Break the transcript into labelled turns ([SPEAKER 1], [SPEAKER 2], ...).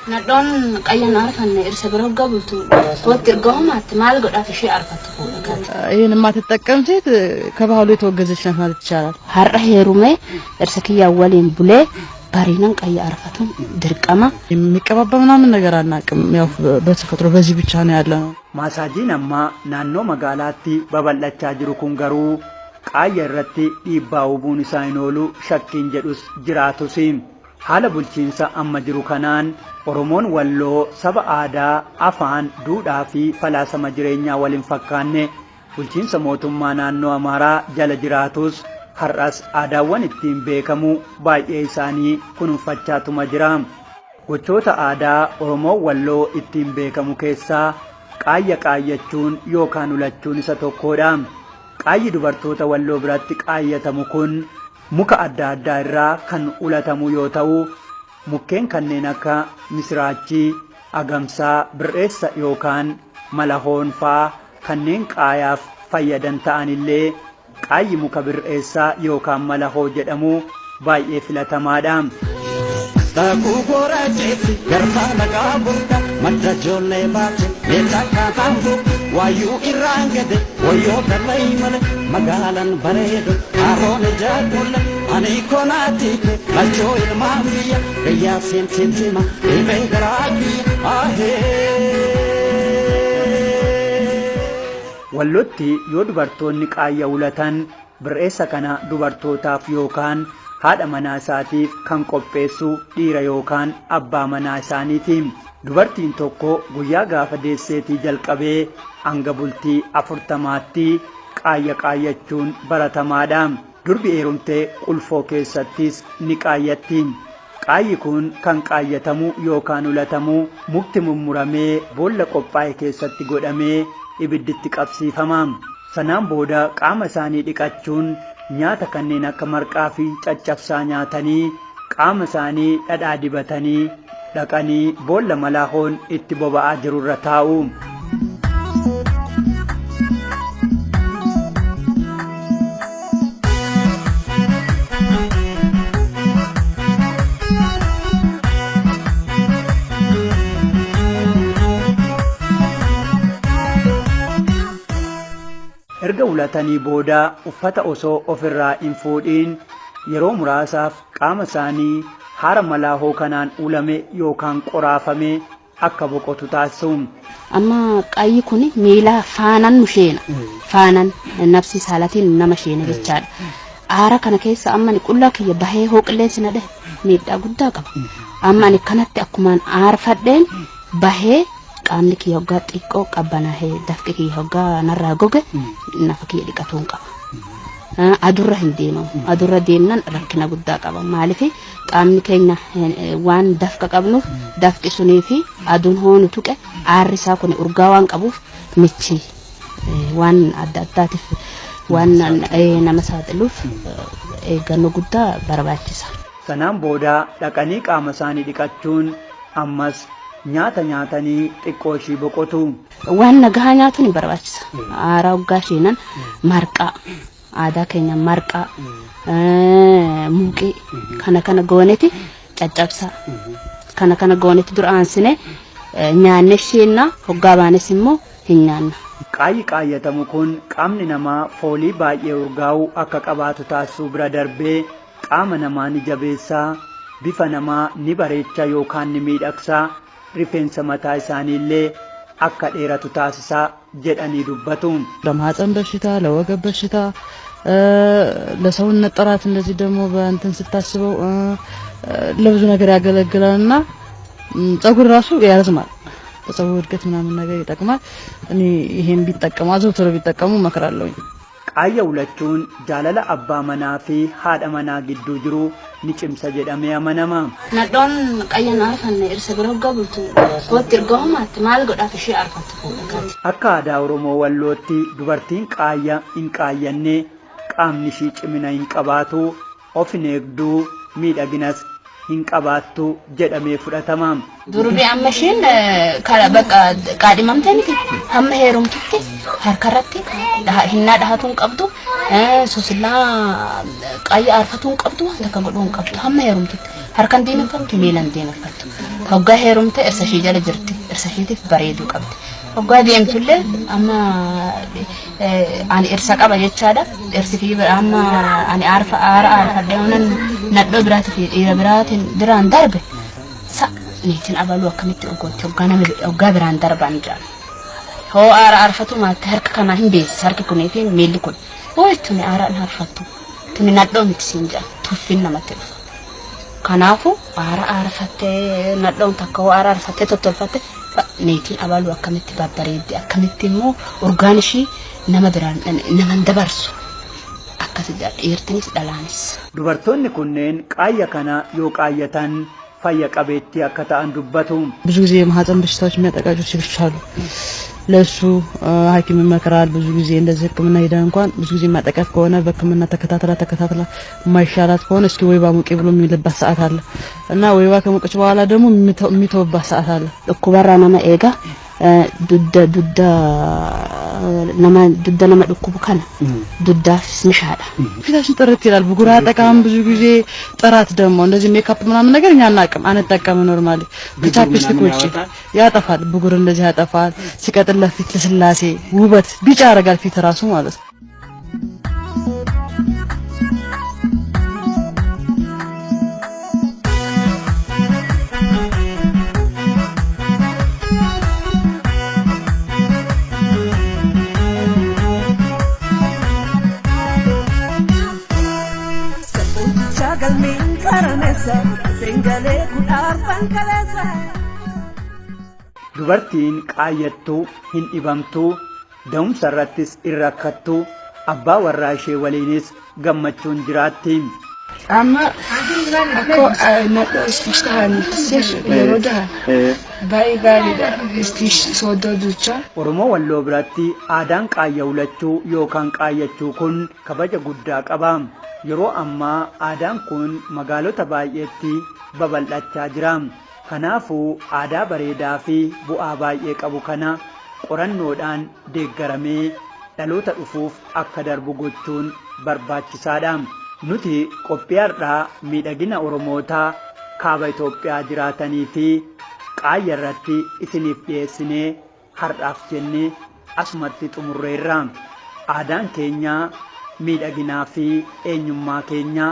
[SPEAKER 1] Nadhoon qayyan arfanne irsa bira hoggaa bultu watti erga homaatti maal godhaaf ishee arfattu fuudha gati.
[SPEAKER 2] ይህን የማትጠቀም ሴት ከባህሉ የተወገዘች ናት ማለት ይቻላል።
[SPEAKER 1] Har'a heerumee irsa kiyyaa waliin bulee bariinan qayya arfatuun dirqama.
[SPEAKER 2] የሚቀባባ ምናምን ነገር አናውቅም። ያው በተፈጥሮ በዚህ ብቻ ነው ያለ ነው።
[SPEAKER 3] Maasaajiin ammaa naannoo magaalaatti babal'achaa jiru kun garuu qaayya irratti dhiibbaa uumuun isaa hin oolu shakkiin jedhus jiraatus. Haala bulchiinsa amma jiru kanaan Oromoon Walloo saba aadaa, afaan, duudhaa fi falaasama jireenyaa wal hin fakkaanne bulchiinsa mootummaa naannoo Amaaraa jala jiraatus har'as aadaawwan ittiin beekamu baay'ee isaanii kunuunfachaatuma jira. Gochoota aadaa Oromoon Walloo ittiin beekamu keessaa qaayya qaayyachuun yookaan ulachuun isa tokkodha. Qaayyi dubartoota Walloo biratti qaayyatamu kun muka adda addaa irraa kan ulatamu yoo ta'u, mukkeen kanneen akka misiraachii, agamsaa, bir'eessa yookaan malahoon faa kanneen qaayaaf fayyadan ta'anillee qaayyi muka bir'eessaa yookaan malahoo jedhamu baay'ee filatamaadha.
[SPEAKER 4] Daakuu gooracheetti garbaa lagaa burqa madda ijoollee baate meetaa kaataantu waayyuu irraan gade wayyoo dalai male magaalan bareedu haroon ijaakulle ani konaatiife lachoo ilmaan biyya gayyaa seensitima dhibee garaa kiyya ahee.
[SPEAKER 3] Wallotti yoo dubartoonni qaayya ulatan bir'eessa kana dubartootaaf yookaan haadha manaa isaatiif kan qopheessu dhiira yookaan abbaa manaa isaaniiti. Dubartiin tokko guyyaa gaafa deesseetii jalqabee hanga bultii 40tti qaayya qaayyachuun baratamaadha. Durbi heerumtee qulfoo keessattis ni qaayyatti. Qaayyi kun kan qaayyatamu yookaan ulatamu mukti mummuramee boolla qophaa'e keessatti godhamee ibidditti qabsiifama. Sanaan booda qaama isaanii dhiqachuun nyaata kanneen akka marqaa fi caccabsaa nyaatanii qaama isaanii dhadhaa dibatanii dhaqanii boolla malaahoon itti boba'aa jirurra taa'u. Erga ulatanii booda uffata osoo ofirraa hin fuudhiin yeroo muraasaaf qaama isaanii haara malaahoo kanaan ulame yookaan qoraafame akka boqotu taasisu.
[SPEAKER 1] Amma qayyi kun miila faanan nu sheena. Faanan nafsi saalatiin nama sheena jechaadha. Aara kana keessa amma ani qullaa kiyya bahee hoo qilleensi na dhahe miidhaa guddaa qaba. Amma ani kanatti akkumaan aarfadheen bahee qaamni kiyya hoggaa xiqqoo qabbanaahee dafqi kiyya hoggaa narraa goge nafa kiyya dhiqatuun qaba. Adurra hin deemamu. Adurra deemnan rakkina guddaa qaba. Maaliif qaamni keenya waan dafqa qabnuuf dafqi sunii fi aduun hoonu tuqe aarri isaa kun urgaa waan qabuuf michi waan adda addaatiif waan nama saaxiluuf eeggannoo guddaa barbaachisa.
[SPEAKER 3] Sanaan booda dhaqanii qaama isaanii dhiqachuun ammas nyaata nyaatanii xiqqoo ishii boqotu.
[SPEAKER 1] Waan nagaa nyaatuun ni barbaachisa. Aaraa hoggaa sheenan marqaa aadaa keenya marqaa muuqii kana kana gooneeti caccabsaa kana kana gooneeti dura aansine nyaanne sheenna hoggaa baanes immoo hin nyaanna.
[SPEAKER 3] Qaayyi qaayyatamu kun qaamni namaa foolii baay'ee urgaa'u akka qabaatu taasisuu bira darbee qaama namaa ni jabeessaa, bifa namaa ni bareecha yookaan ni miidhagsaa, rifeensa mataa isaaniillee akka dheeratu taasisaa jedhanii dubbatu.
[SPEAKER 2] ለማህፀን በሽታ፣ ለወገብ በሽታ፣ ለሰውነት ጥራት እንደዚህ ደግሞ በእንትን ስታስበው ለብዙ ነገር ያገለግላልና ፀጉር ራሱ ያረዝማል። ለፀጉር እድገት ምናምን ነገር ይጠቅማል። እኔ ይሄን ቢጠቀሙ አዘውትረው ቢጠቀሙ እመክራለሁኝ።
[SPEAKER 3] Qaayya ulachuun jaalala abbaa manaa fi haadha manaa gidduu jiru ni cimsa jedhamee amanama.
[SPEAKER 1] Nadhoon qayyan arfanne irsa bira hoggaa bultu watti erga homaatti maal godhaaf ishee arfattu fuudha gati.
[SPEAKER 3] Akka aadaa Oromoo Wallootti dubartiin qaayya hin qaayyanne qaamni ishii cimina hin qabaatu, of hin eegduu, miidhaginas hin qabaattu jedhamee fudhatama.
[SPEAKER 1] Durbi amma isheen bakka qaadhimamtee miti hamma heerumtutti harkarratti hinnaa dhahatu hin qabdu, sosillaa qayya aarfatuu hin qabdu, waan takka godhuu hin qabdu hamma heerumtutti. Harkan diimeffattu, miilan diimeffattu. Hoggaa heerumte irsa ishii jala jirti. Irsa ishiitiif bareeduu qabdi. Hoggaa deemtullee amma ani irsa qaba jechaadha. Irsi fi amma ani aarfa aara aarfadhee oonan nadhoo biraatii fi dhiira biraatiin biraan darbe sa niitiin abaluu akkamitti urgooti hoggaa nama hoggaa biraan darban jedhan. Hoo aara aarfatu maatte harka kanaa hin beeksisa harki kunii fi miilli kun. Hoo tuni aara hin aarfattu. Tuni nadhoo miti siin jedhan tuffiin namatti dhufa. Kanaafuu aara aarfattee nadhoon takka hoo aara aarfattee tottolfatte niitiin abaluu akkamitti babbareeddi akkamitti immoo urgaan ishii nama biraan nama hin dabarsu. Akkasi jedha dhiirtinis dhalaanis.
[SPEAKER 3] Dubartoonni kunneen qaayya kana yoo qaayyatan fayya qabeettii akka ta'an dubbatu.
[SPEAKER 2] ብዙ ጊዜ የማህፀን በሽታዎች የሚያጠቃቸው ሴቶች አሉ። ለሱ ሐኪም ይመክራል። ብዙ ጊዜ እንደዚህ ሕክምና ሄዳ እንኳን ብዙ ጊዜ የሚያጠቃት ከሆነ በሕክምና ተከታትላ ተከታትላ የማይሻላት ከሆነ እስኪ ወይባ ሙቂ ብሎ የሚልባት ሰዓት አለ እና ወይባ ከሞቀች በኋላ ደግሞ የሚተውባት ሰዓት አለ።
[SPEAKER 1] Dhukkubarraa nama eega dudda dudda nama dudda nama dhukkubu kana duddaafis mishaadha.
[SPEAKER 2] ፊታችን ጥርት ይላል። ብጉር አያጠቃም። ብዙ ጊዜ ጥራት ደግሞ እንደዚህ ሜካፕ ምናምን ነገር እኛ አናውቅም፣ አንጠቀምም። ኖርማሊ ከቻፕስቲክ ውጪ ያጠፋል። ብጉር እንደዚህ ያጠፋል። ሲቀጥል ለፊት ልስላሴ፣ ውበት ቢጫ ያደርጋል ፊት ራሱ ማለት ነው።
[SPEAKER 3] Dubartiin qaayyattuu hin dhibamtuu, da'umsa irrattis hin rakkattuu, abbaa warraa ishee waliinis gammachuun jiraatti.
[SPEAKER 5] Amma akka nadhoo istiish ta'aniif yeroo dahan baay'ee gaariidha. Istiish sooddoo duuchaa.
[SPEAKER 3] Oromoo Walloo biratti aadaan qaayya hulachuu yookaan qaayyachuu kun kabaja guddaa qaba. Yeroo ammaa aadaan kun magaalota baay'eetti babal'achaa jira. Kanaafuu aadaa bareedaa fi bu'aa baay'ee qabu kana qorannoodhaan deeggaramee dhaloota dhufuuf akka darbu gochuun barbaachisaadha. Nuti qophii har'aa miidhagina Oromootaa kaaba Itoophiyaa jiraatanii fi qaayya irratti isiniif dhiyeessinee har'aaf jennee asumatti xumurreerra. Aadaan keenya miidhaginaa fi eenyummaa keenya